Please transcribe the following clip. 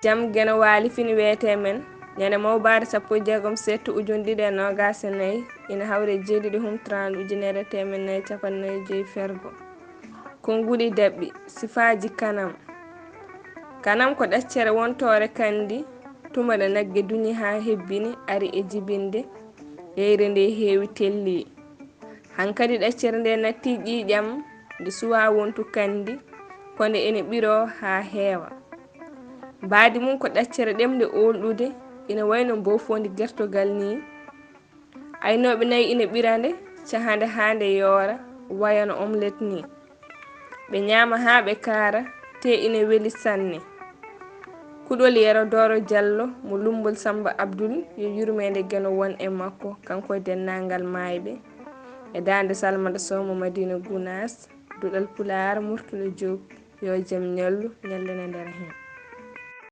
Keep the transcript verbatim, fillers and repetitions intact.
Jam Geno Waali fini wiyetee men, ñande mawbaare sappo e jeegom seeɗa ujunere ɗiɗi e noogaas e nayi, ina hawri e jeeɗiɗi humtiraandu ujunere e teemedde nayi e cappanɗe nayi e joy fergo. Konnguɗi daɓɓi, sifaaji kanam. Kanam ko ɗaccere wontoore kandi, tuma ɗo nagge duñi haa hebbini, ari e jibinde, yeyre nde heewi telli. Hankadi ɗaccere nde natti ƴiiƴam, nde suwaa wontu kandi, ko nde ene ɓiroo haa heewa. Mbaadi mum ko ɗaccere ɗemɗe oolɗude, ina wayno mboofondi gertogal nii. Aynooɓe nayi ina ɓira nde, caha nde haa nde yoora, wayano omelette nii. Ɓe ñaama haa ɓe kaara, tee ina weli sanne. Kuɗol Yero Dooro Jallo mo Lummbol Sammba Abdul, yo yurmeende Geno won e makko, kanko e denndaangal maayɓe. E daande Salmata Sow mo Madiina Gunaas, Duɗal Pulaar, Murtala Joob, yo jam ñallu, ñallu ne ndara heen.